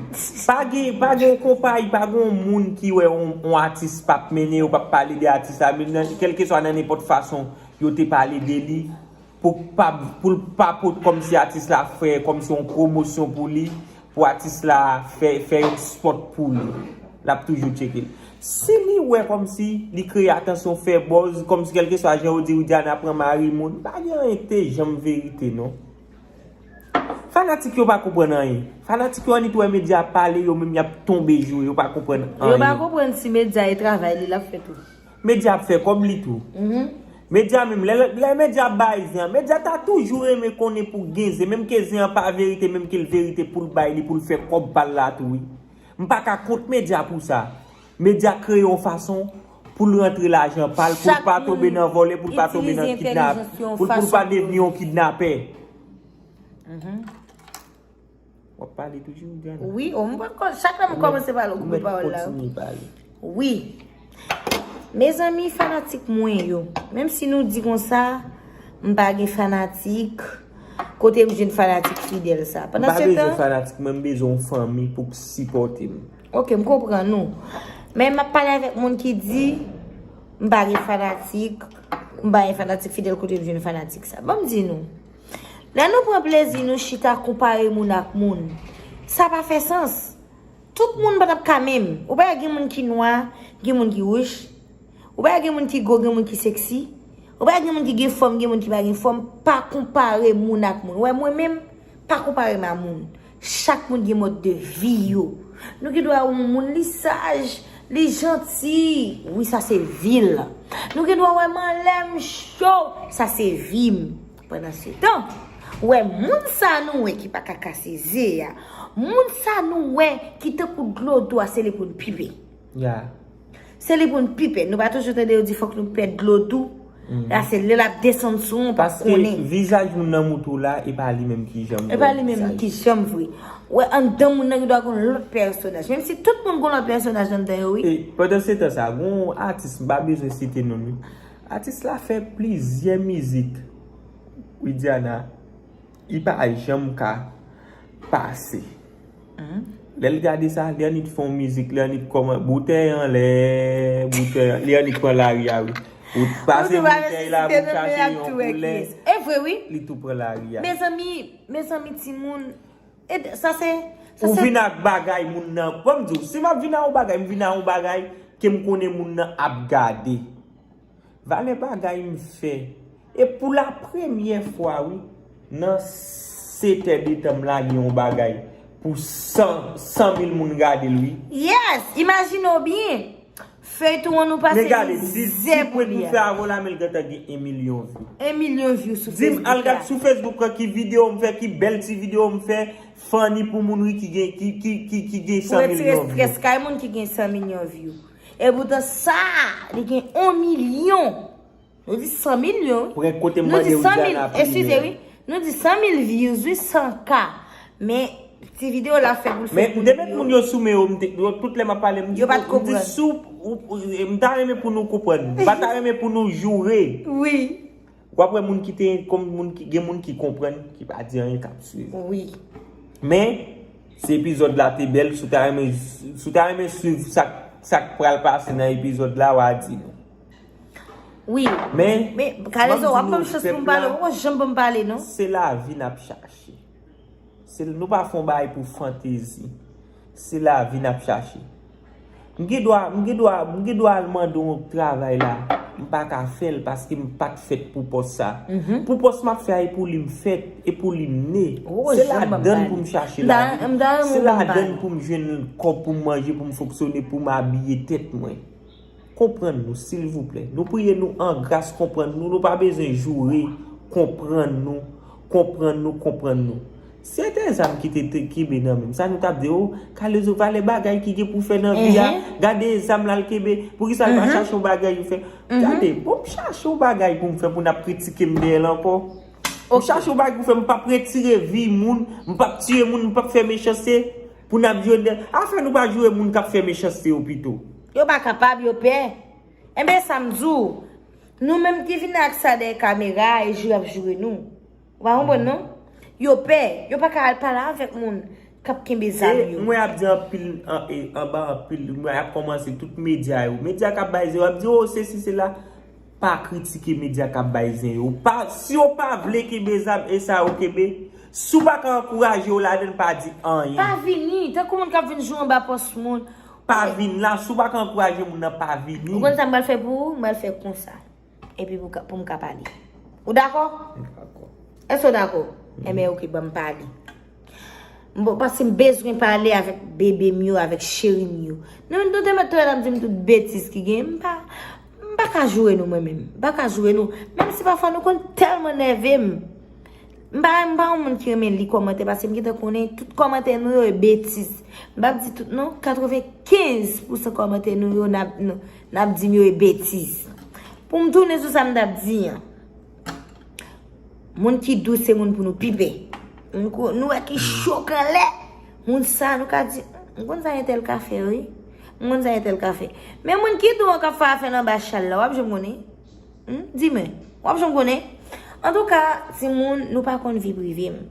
pa gen, pa gen yon konpayi, pa gen yon moun ki wè yon, yon atis p ap mennen yo, p ap pale de atis la, men nan, kèlkeswa nan nenpòt fason yo te pale de li, pou pa, pou l pa pot kòmsi atis la fè kòmsi yon pwomosyon pou li, pou atis la fè, fè yon spòt pou li. L ap toujou tcheke l. Si li wè kòmsi li kreye atansyon, fè buzz, kòmsi kèlkeswa jan yo di Widiana pran mari moun, pa gen anyen ki te janm verite non. Fanatik yo pa konprann anyen. Fanatik yo annik wè medya ap pale, yo menm y ap tonbe joure, yo pa konprann anyen. Yo pa konprann si medya e travay li l ap fè tou. Medya ap fè kòb li tou. Medya menm, lè, lè medya ap bay zen an, medya ta toujou renmen konnen pou gen zen, menm ke zen an pa verite, menm ke l verite pou l bay li, pou l fè kòb pa l la tou, wi. M pa ka kont medya pou sa. Medya kreye yon fason pou l rantre lajan pa l, pou l pa tonbe nan vòlè, pou l pa tonbe nan kidnap, pou l, pou l pa devni yon kidnapè. W ap pale toujou, Diana? Wi, o, m pa konn, chak lè m kòmanse pale, ou koupe pawòl la. Wi. Mezanmi, fanatik mwen yo, menm si nou di konsa, m pa gen fanatik, kote m jwenn fanatik fidèl sa? M pa bezwen fanatik, mwen m bezwen yon fanmi pou k sipòte m. Ok, m konprann ou. Men m ap pale avèk moun ki di, m pa gen fanatik, m pa gen fanatik fidèl, kote m jwenn fanatik sa? Ban m di nou. Lè nou pran plezi nou chita konpare moun ak moun, sa pa fè sans. Tout moun pa t ap ka menm. Ou pa wè gen moun ki nwa, gen moun ki wouj. Ou pa wè gen moun ki gwo, gen moun ki seksi. Ou pa wè gen moun ki gen fòm, gen moun ki pa gen fòm. Pa konpare moun ak moun. Ou wè mwen menm, pa konpare m a moun. Chak moun gen mòd de vi yo. Nou gen dwa wè yon moun li saj, li janti. Wi, sa se vi l. Nou gen dwa wè m anlè m cho. Sa se vi m. Pandan se tan, ou wè moun sa nou wè ki pa ka kase ze a, moun sa nou wè ki tankou dlo dou a, se li pou n pipe. Ya. Se li pou n pipe. Nou pa toujou tande yo di fòk nou pèd dlo dou? La se lè l ap desann sou ou, ou pa konnen. Paske vizaj moun nan moutou la, e pa li menm ki janm vre. E pa li menm ki janm vre. Ou wè anndan moun nan gen dwa gon lòt pèsonaj. Menm si tout moun gon lòt pèsonaj anndan yo, wi. E pandan se tan sa, gon atis, m pa bezwen site non l, wi. Atis la fè plizyè mizik. Widiana, li pa janm ka pase. Lè l gade sa, li annik fè yon mizik, li annik kòman, boutèy anlè, boutèy, li annik pran lari a, wi. Ou pase boutèy la, pou chache yon koulè, e vre, wi. Li tou pran lari a. Mezanmi, mezanmi, timoun, e sa se, sa se. Ou vin ak bagay moun nan. Ban m di w, si m ap vin ak yon bagay, m vin ak yon bagay ke m konnen moun nan ap gade. Valè bagay m fè. E pou la premyè fwa, wi, nan sèt è de tan m lage yon bagay pou san, san mil moun gade l, wi. Yes! Imajine w byen. Feyton an nou pase mizè pou li a. Men gade, di, di prank m fè avè w la, men l gentan gen yon milyon view. Yon milyon view sou Facebook la. Di m, al gad sou Facebook lan ki videyo m fè, ki bèl ti videyo m fè, funny pou moun, wi, ki gen, ki, ki, ki, ki gen san milyon view. Pou retire strès kay moun ki gen san milyon view. Epoutan sa, li gen yon milyon. Nou di san milyon, wi. Prank kote m mande Widiana primè. Eskize, wi. Nou di san mil views, wi, san K. Men, ti videyo la fè pou l fè pou milyon. Men m te met moun yo sou men yo, m te, yo, tout lè m ap pale, m di, yo pa t konprann. M di sou, ou, ou, m ta renmen pou nou konprann. M pa ta renmen pou nou joure. Wi. W ap wè moun ki te, kòm moun ki, gen moun ki konprann, ki pa di anyen, k ap swiv. Wi. Men, si epizòd la te bèl, si w ta renmen, si w ta renmen swiv sa, sa k pral pase nan epizòd la, w a di nou. Wi. Men, men, Kalezo, w ap ban m chans pou m pale, ou pa janm ban m pale, non. Se lavi n ap chache. Se, nou pa fè yon bagay pou fantezi. Se lavi n ap chache. M gen dwa, m gen dwa, m gen dwa al mande yon travay la. M pa ka fè l paske m pa t fèt pou pòs sa. Pou pòs m ap fè a, e pou li m fèt, e pou li m ne. Se ladan l pou m chache lavi. Se ladan l pou m jwenn kòb pou m manje, pou m fonksyone, pou m abiye tèt mwen. Konprann nou, silvouplè. Nou priye nou an gras, konprann nou. Nou pa bezwen joure, konprann nou, konprann nou, konprann nou. Si se te zam ki te, te kenbe nan men m, sa nou t ap di, o, Kalezo, valè bagay ki gen pou fè nan vi a, gade zam la l kenbe, poukisa l pa chache yon bagay pou fè? Gade, bon, m chache yon bagay pou m fè, pou n ap kritike m dèyè l ankò. M chache yon bagay pou fè, m p ap retire vi moun, m p ap tiye moun, m p ap fè mechanste, pou n ap jwenn dèyè. Afè nou pa joure moun k ap fè mechanste yo pito. Yo pa kapab, yo pè. Enben, sa m di w, nou menm ki vin ak sa dèyè kamera a, e joure y ap joure nou. Ou pa konprann, non? Yo pè, yo pa ka al pale avèk moun k ap kenbe zam yo. Mwen ap di anpil, an, e, anba anpil, mwen ap kòmanse tout medya yo. Medya k ap bay zero, ap di, o, sesi, sela. Pa kritike medya k ap bay zen yo. Pa, si yo pa vle kenbe zam, e sa yo kenbe. Si w pa ka ankouraje yo ladan l, pa di anyen. Pa vini, tankou moun k ap vin joure anba pòs moun. Pa vin la, si w pa ka ankouraje moun nan, pa vini. Ou konn sa m pral fè pou ou? M pral fè konsa. Epi pou ka, pou m ka pale. Ou dakò? M dakò. Èske w dakò? Enben, oke, ban m pale. M bon, paske m bezwen pale avèk bebe m yo, avèk cheri m yo. Nou, nou te mèt tou ap di m tout betiz ki gen. M pa, m pa ka joure nou, mwen menm. M pa ka joure nou. Menm si pafwa nou konn tèlman nève m. M pa, m pa yon moun ki renmen li kòmantè, paske m gentan konnen tout kòmantè nou yo e betiz. M p ap di tout non, katrevenkenz pousan kòmantè nou yo n ap, n, n ap di m yo e betiz. Pou m tounen sou sa m t ap di an. Moun ki dous se moun pou nou pipè. Moun ko-, nou wè ki cho k anlè. Moun sa nou ka di, m konn sa entèl ka fè, wi. M konn sa entèl ka fè. Men moun ki dou an k ap fè afè l anba chal la, w ap janm konnen. Hmm? Di mwen, w ap janm konnen? Antouka, timoun, nou pa konn vi prive m.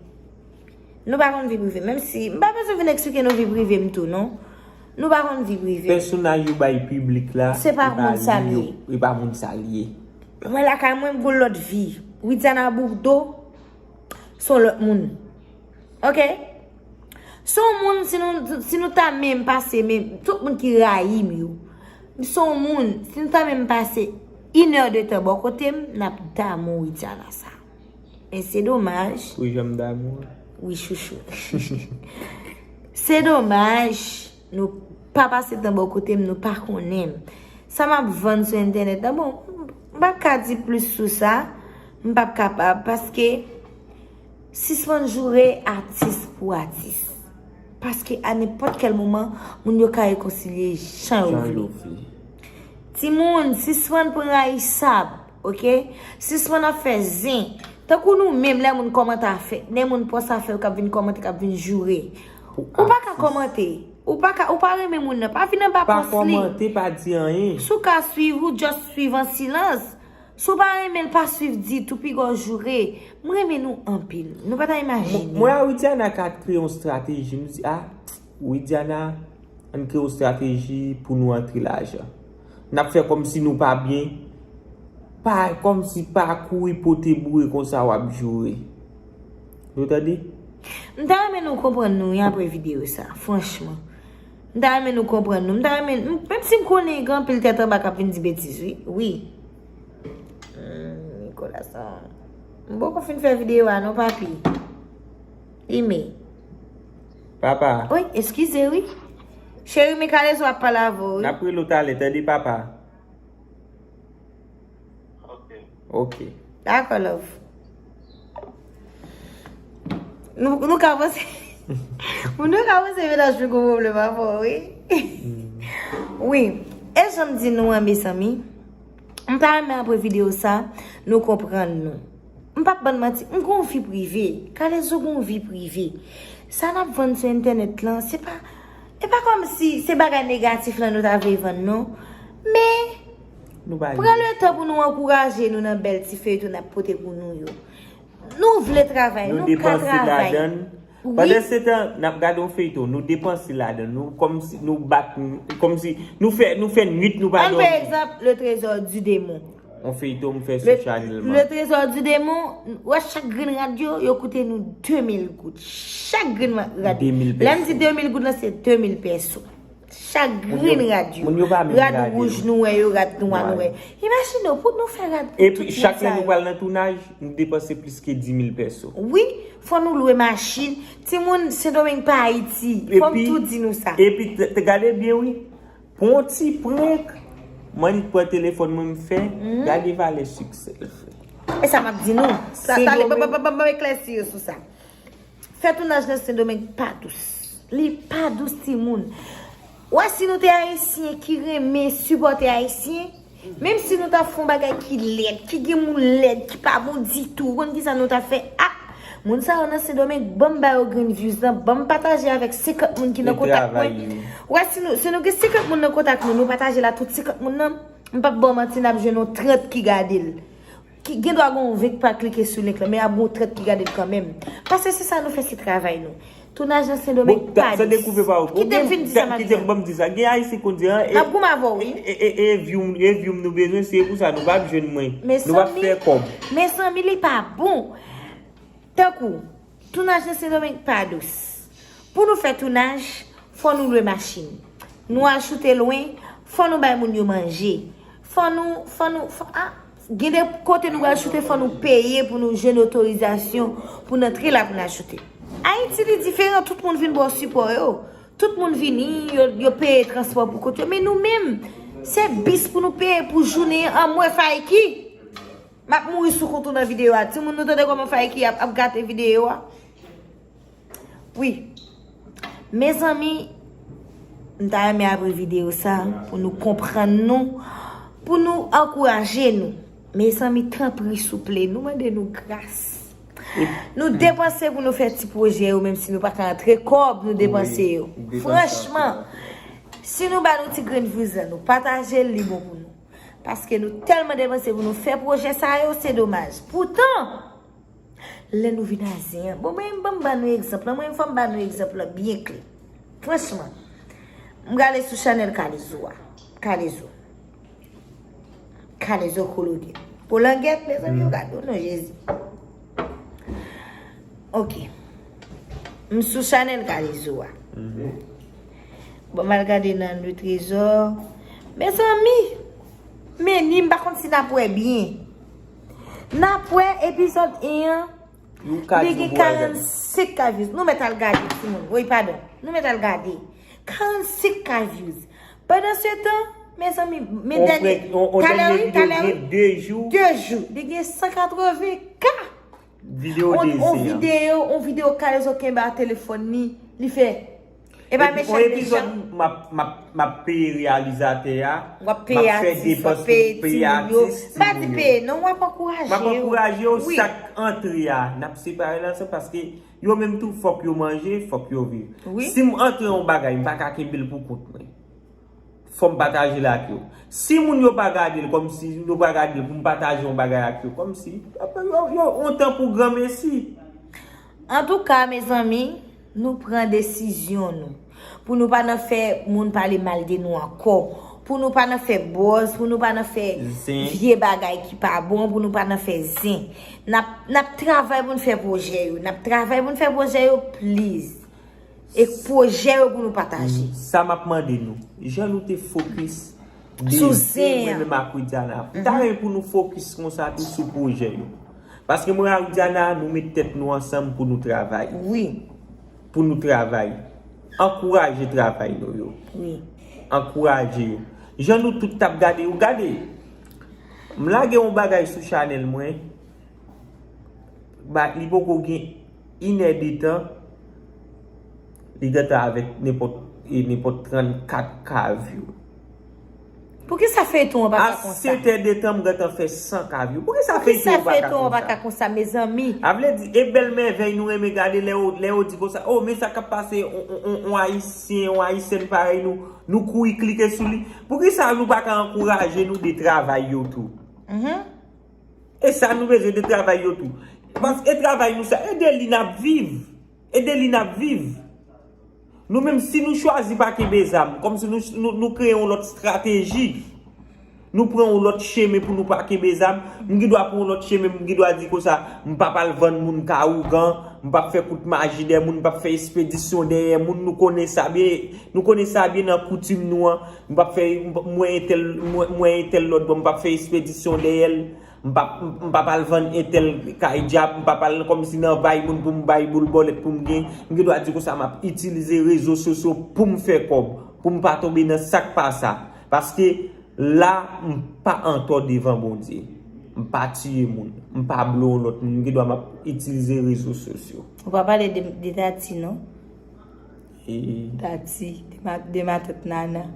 Nou pa konn vi prive m. Menm si, m pa bezwen vin eksplike nou vi prive m tou, non. Nou pa konn vi prive m. Pèsonaj yo bay piblik la, se pa moun sa l ye. E pa moun sa l ye. Mwen lakay mwen, m gon lòt vi. Widiana Bourdeau, se yon lòt moun. Oke? Se yon moun, si nou, si nou ta menm pase, menm, tout moun ki rayi m yo, se yon moun, si nou ta menm pase inè de tan bò kote m, n ap damou Widiana sa. Men se domaj. Ou janm damou? Wi, chouchou. Se domaj, nou pa pase tan bò kote m, nou pa konnen m. Sa m ap vann sou entènèt la, bon, m p ap ka di plis sou sa, m p ap kapab, paske sispann joure atis pou atis. Paske a nenpòt kèl moman, moun yo ka rekonsilye jan yo vle. Timoun, sispann pran rayisab, oke? Sispann ap fè zen. Tankou nou menm, lè moun kòmante afè, lè moun pòs afè yo k ap vin kòmante, k ap vin joure. Ou pa ka kòmante. Ou pa ka, ou pa renmen moun nan, pa vin anba pòs li. Pa kòmante, pa di anyen. Si w ka swiv, ou just swiv an silans. Si w pa renmen l, pa swiv ditou, piga w joure. M renmen nou anpil. Nou pa ta imajine. Mwen a Widiana ka kreye yon estrateji. M di, a, Widiana, ann kreye yon estrateji pou nou antre lajan. N ap fè kòmsi nou pa byen. Pa, kòmsi pa kouri pote boure konsa w ap joure. Nou tande? M ta renmen nou konprann nou wi apre videyo sa, franchman. M ta renmen nou konprann nou. M ta renmen, m, menm si m konnen gen anpil tèt anba k ap vin di betiz, wi. Wi. Hmm, Nicolas, ah. M poko fin fè videyo a non, papi. Ime. Papa. Wi, eskize, wi. Cheri, men Kalezo ap pale avè w, wi. N ap rele w talè, tande, papa. Ok. Dakò, love. Nou, nou ka panse, nou ka panse mennaj mwen gon pwoblèm avè w, wi. Wi. E jan m di nou an, mezanmi, m ta renmen apre videyo sa, nou konprann nou. M p ap bann manti, m gon vi prive. Kalezo gon vi prive. Sa n ap vann sou entènèt lan, se pa, e pa kòmsi se bagay negatif lan nou ta vle vann, non. Men, pran letan pou nou ankouraje nou nan bèl ti feyton n ap pote pou nou yo. Nou vle travay, nou ka travay. Pandansetan, n ap gade yon feyton, nou depanse ladan, nou kòmsi, nou bat, kòmsi, nou fè, nou fè nwit, nou pa dòmi. Ann pran egzanp, Le Trésor du Démon. Yon feyton m fè sou Channel Man. Le Trésor du Démon, w wè chak grenn rad yo, yo koute nou de mil goud. Chak grenn rad. De mil pèso. Lè m di de mil goud lan, se de mil pèso. Chak grenn rad yo. Moun yo pa menm rad wouj nou wè yo, rad nwa nou wè. Imajine w, pou nou fè rad pou tout moun sa yo. Epi chak lè nou pral nan tounaj, nou depanse plis ke di mil pèso. Wi, fò nou lwe machin. Timoun, Sendomeng pa Ayiti. Fò m tou di nou sa. Epi, epi, t- t- gade byen wi. Pou yon ti prank, m annik pran telefòn mwen m fè, gade valè siksè l fè. E sa m ap di nou. Sa, talè, ban, ban, ban, ban, ban m eklèsi yo sou sa. Fè tounaj nan Sendomeng pa dous. Li pa dous, timoun. Ou wè, si nou te Ayisyen ki renmen sipòte Ayisyen, menm si nou ta fè yon bagay ki lèd, ki gen moun lèd, ki pa bon ditou, ou konn kisa nou ta fè? Ah! Moun sa yo nan Sendomeng, ban m ba yo grenn views lan, ban m pataje avèk senkant moun ki nan kontak mwen. Ou wè, si nou, si nou gen senkant moun nan kontak nou, nou pataje l a tout senkant moun nan, m p ap ba w manti, n ap jwenn yon trant ki gade l. Ki gen dwa gen yon ven k pa klike sou link lan, men ap gen yon trant ki gade l kanmenm. Paske se sa nou fè, se travay nou. Tounaj nan Sendomeng pa dous. Kite m fin di sa m ap di an. Ban m di sa. Gen Ayisyen konn di an, e, m ap goumen avè w, wi. E, e, e, e view, e view m nou bezwen, se pou sa nou p ap jwenn mwen. Nou p ap fè kòb. Mezanmi, li pa bon. Tankou, tounaj nan Sendomeng pa dous. Pou nou fè tounaj, fò nou lwe machin. Nou al choute lwen, fò nou bay moun yo manje. Fò nou, fò nou, fò, ah, gen de kote nou pral choute, fò nou peye pou nou jwenn otorizasyon pou n antre la pou n al choute. Ayiti, li diferan, tout moun vin ba w sipò yo. Tout moun vini, yo, yo peye transpò pou kont yo. Men nou menm, se bis pou nou peye pou jounen an, m wè Faiki. M ap mouri sou kont ou nan videyo a. Timoun, nou tande kòman Faiki ap, ap gate videyo a? Wi. Mezanmi, m ta renmen apre videyo sa, pou nou konprann nou, pou nou ankouraje nou. Mezanmi, tanpri, souple, nou mande nou gras. Nou depanse pou nou fè ti pwojè yo, menm si nou pa ka antre kòb, nou depanse yo. Franchman, si nou ba nou ti grenn views lan, nou pataje l, li bon pou nou. Paske nou tèlman depanse pou nou fè pwojè sa yo, se domaj. Poutan, lè nou vin a zen an, bon, mwen, ban m ba nou egzanp lan, mwen, fò m ba nou egzanp lan byen klè. Franchman, m gade sou chanèl Kalezo a. Kalezo. Kalezo Kolonèl. Kolangèt, mezanmi, yo gade w non, Jezi. Ok. M sou chanèl Kalezo a. Bon, m al gade nan Le Trésor. Mezanmi, men ni m pa konn si n ap wè byen. N ap wè epizòd en an, li gen karannsenk K views. Nou mèt al gade, timoun. Wi, padon. Nou mèt al gade. Karannsenk K views. Pandan se tan, mezanmi, men dènye, talè wi, talè wi. De jou. De jou. Li gen san katreven K. Videyo on, on videyo, on videyo Kalezo kenbe a telefòn li, li fè. E pa mechan, mechan. Epi on epizòd m ap, m ap, m ap peye reyalizatè a, m ap fè depans pou peye atis, timoun yo. M pa di peye non, w ap ankouraje yo. M ap ankouraje yo, sak antre a, n ap separe l ansanm paske yo menm tou fòk yo manje, fòk yo viv. Si m antre yon bagay, m pa ka kenbe l pou kont mwen. Fò m pataje l ak yo. Si moun yo pa gade l kòmsi, yo pa gade l pou m pataje yon bagay ak yo, kòmsi, yo, yo, yon tan pou granmesi. Antouka, mezanmi, nou pran desizyon nou. Pou nou pa nan fè moun pale mal de nou ankò. Pou nou pa nan fè buzz, pou nou pa nan fè vye bagay ki pa bon, pou nou pa nan fè zen. N ap, n ap travay pou n fè pwojè yo. N ap travay pou n fè pwojè yo, please. E pwojè yo pou nou pataje. Sa m ap mande nou, jan nou te fokis de sou zen an, mwen menm ak Widiana, m ta renmen pou nou fokis konsa tou sou pwojè yo. Paske mwen ak Widiana, nou met tèt nou ansanm pou nou travay. Wi. Pou nou travay. Ankouraje travay nou yo. Wi. Ankouraje yo. Jan nou tout t ap gade yo, gade. M lage yon bagay sou chanèl mwen. Ba, li poko gen inè de tan, li gentan avèk nenpòt, e, nenpòt trannkat K view. Poukisa feyton an pa ka konsa? A sèt è de tan, m gentan fè san K view. Poukisa feyton an pa ka konsa, mezanmi? A vle di, e bèl mèvèy nou renmen gade lè yo, lè yo di konsa, "Oh, men sa k ap pase, on, on, on, on Ayisyen, on Ayisyèn parèy nou, nou kouri klike sou li." Poukisa nou pa ka ankouraje nou de travay yo tou? E sa nou bezwen de travay yo tou. Paske e travay nou sa, e de li n ap viv. E de li n ap viv. Nou menm, si nou chwazi pa kenbe zam, kòmsi nou, nou, nou kreye yon lòt estrateji, Nou pran yon lòt chemen pou nou pa kenbe zam. M gen dwa pran yon lòt chemen, m gen dwa di konsa, m p ap al vann moun ka ougan, m p ap fè kout maji dèyè moun, m p ap fè espedisyon dèyè moun. Nou konnen sa byen, nou konnen sa byen nan koutim nou an. M p ap fè, m, mwen entèl, mwen, mwen entèl lòt bò, m p ap fè espedisyon dèyè l. M p ap, m p ap al vann entèl kay dyab, m p ap al kòmsi nan bay moun pou m bay boul bòlèt pou m gen. M gen dwa di konsa, m ap itilize rezo sosyo pou m fè kòb, pou m pa tonbe nan sa k pa sa. Paske la, m pa antò devan Bondye. M pa tiye moun. M pa blo yon lòt moun. M gen dwa m ap itilize rezo sosyo. Ou pa pale de, de Tati, non? E Tati, de ma, de matant Nana.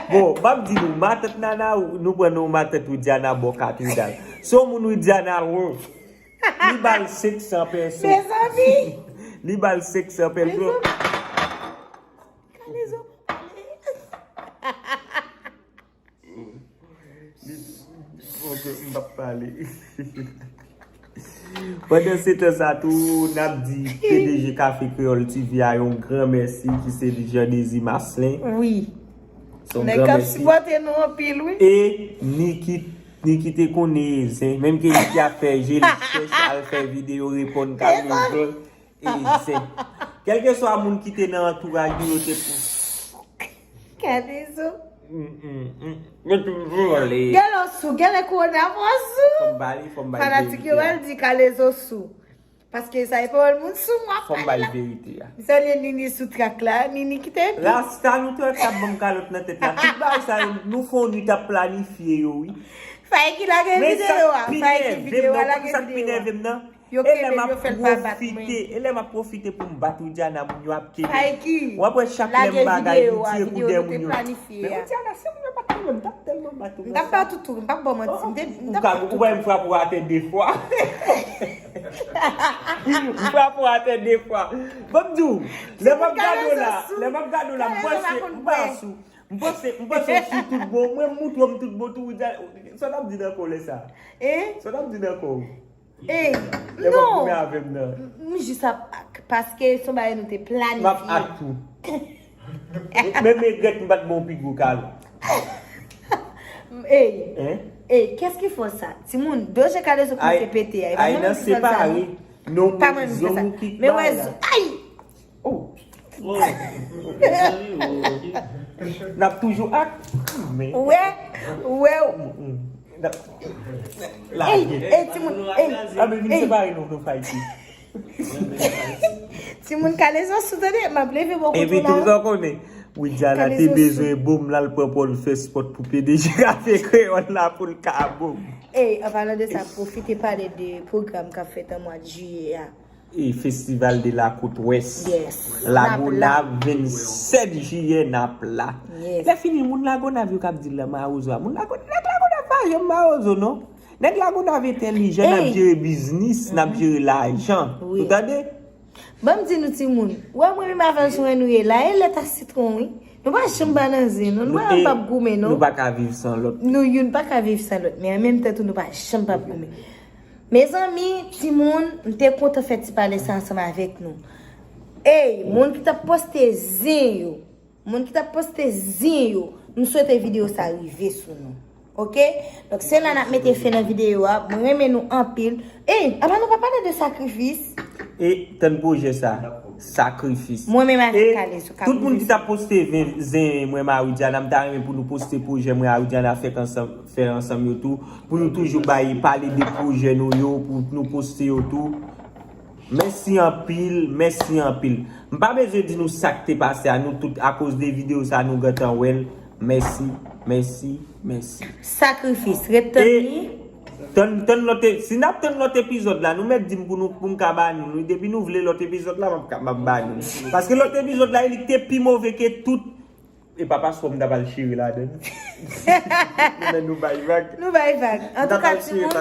Bon, m ap di nou, matant Nana, nou pran non matant Widiana bò katedral. Se yon moun Widiana lwen. Li ba l senk san pèso. Mezanmi! Li ba l senk san pèso. Mezanmi! Kalezo pa pale. Li, ok, m p ap pale. Pandan se tan sa tou, n ap di P D G Café Créole T V a yon gran mèsi, ki se Jean Désir Marcelin. Wi. Se yon gran mèsi. Nèg k ap sipòte nou anpil, wi. E Niki, Niki te konnen zen, menm ke Niki ap fè je l chèch, al fè videyo reponn Kalezo. E zen. Kèlkeswa moun ki te nan antouraj nou, yo te pou. Kalezo. Mm, mm, mm. Yo toujou ale. Gèlè w sou, gèlè kowona pran sou. Fò m pale, fò m bay verite a. Fanatik yo pral di Kalezo sou. Paske sa e pawòl moun sou m w ap pale la. Fò m bay verite a. M salye Nini sou trak la. Nini kite epi. Rasta nou te wè k t ap ban m kalòt nan tèt la. Tout bagay sa yo, nou fè yon nwit ap planifye yo, wi. Fay ki lage videyo a. Fay ki videyo a, lage videyo a. Yo kenbe l, yo fè l pa bat mwen. E lè m ap pwofite pou m bat Widiana, moun yo ap kenbe. Fay ki lage videyo a, videyo nou te planifye a. Men Widiana, si moun yo pa t kenbe m, m t ap tèlman bat ou. M t ap bat ou tou, m p ap ba w manti. M te, m t ap bat ou. Ou wè m frape w atè de fwa. M frape w atè de fwa. Ban m di w, lè m ap gade w la, lè m ap gade w la, m panse, m panse, m panse, m panse w sou tout bon. Mwen m montre w m tout bon tou, Widiana. Sa w t ap di nan kò w lè sa? Sa w t ap di nan kò w? Ey, non. M jis ap ak, paske se yon bagay nou te planifye. M ap ak tou. Men, men regrèt m pa t ba w pi gwo kalòt. Ey, ey, qu'est-ce qui fait ça? Timoun, do je Kalezo kòmanse pete a. E pa mwen menm ki fè sa, non. Pa mwen menm ki fè sa. Men wè, ay! Oh. N ap toujou ak. Ou wè, ou wè. Ey, ey, timoun, ey, ey. Timoun Kalezo sou tande, m ap leve bò kote w la. Epi tou sa w konnen, Widiana te bezwen bon m la, l pran pòl fè spòt pou P D G Café Créole la pou l ka bon. Ey, an palan de sa, pwofite pale de pwogram k ap fèt an mwa jiyè a. E Festival de la Côte Ouest. Yes. Lagonav, vennsèt jiyè, n ap la. Yes. Lè fini, moun Lagonav yo k ap di l nan mawozo a. Moun Lagonav, nèg Lagonav pa janm mawozo, non. Nèg Lagonav entèlijan, n ap jere biznis, n ap jere lajan. Wi. Ou tande? Ban m di nou timoun, ou wè mwen menm avè l sou en nou ye la, e lèt a sitwon, wi. Nou pa janm pa nan zen, non. Nou pa, nou p ap goumen, non. Nou pa ka viv san lòt. Nou youn pa ka viv san lòt, men an menm tan tou, nou pa janm p ap goumen. Mezanmi, timoun, m te kontan fè ti pale sa ansanm avèk nou. Ey, moun ki t ap poste zen yo, moun ki t ap poste zen yo, m swete videyo sa rive sou nou. Oke? Donk, se la n ap mete fen nan videyo a. Mwen renmen nou anpil. Ey, apa nou pa pale de sakrifis? E tann pwojè sa, sakrifis. Mwen menm avèk Kalezo k ap rive sou nou. E tout moun ki t ap poste zen, zen mwen, Marie Diana, m ta renmen pou nou poste pwojè mwen, Marie Diana, fèk ansanm. Fè ansanm yo tou, pou nou toujou bay, pale de pwojè nou yo, pou nou poste yo tou. Mèsi anpil, mèsi anpil. M pa bezwen di nou sa k te pase a, nou tout, akoz de videyo sa, nou gentan wè l. Mèsi, mèsi, mèsi. Sakrifis, ret tann li. E tann, tann lòt e-, si n ap tann lòt epizòd la, nou mèt di m pou nou, pou m ka ba nou, nou, depi nou vle lòt epizòd la, m ap ka, m ap ba nou. Paske lòt epizòd la, li te pi move ke tout. E pa paspò m t ap al chire ladann. Men nou bay vag. Nou bay vag. Antouka, timoun,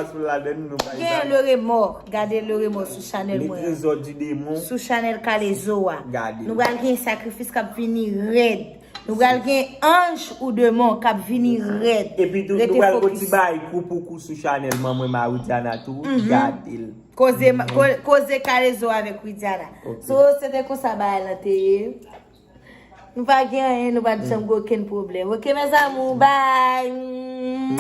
gen Le Remords. Gade Le Remords sou chanèl mwen an. Les Trésors du Démon. Sou chanèl Kalezo a. Gade. Nou pral gen sakrifis k ap vini rèd. Nou pral gen anj ou demon k ap vini rèd. Epi tou, nou pral gon ti bay kou pou kou sou chanèl manman Marie Diana tou. Gade l. Koze, ko-, koze Kalezo avèk Widiana. Ok. So, se te konsa bagay lan te ye. Nou pa gen anyen, nou pa t janm gen okenn pwoblèm. Ok, mes amours, bye.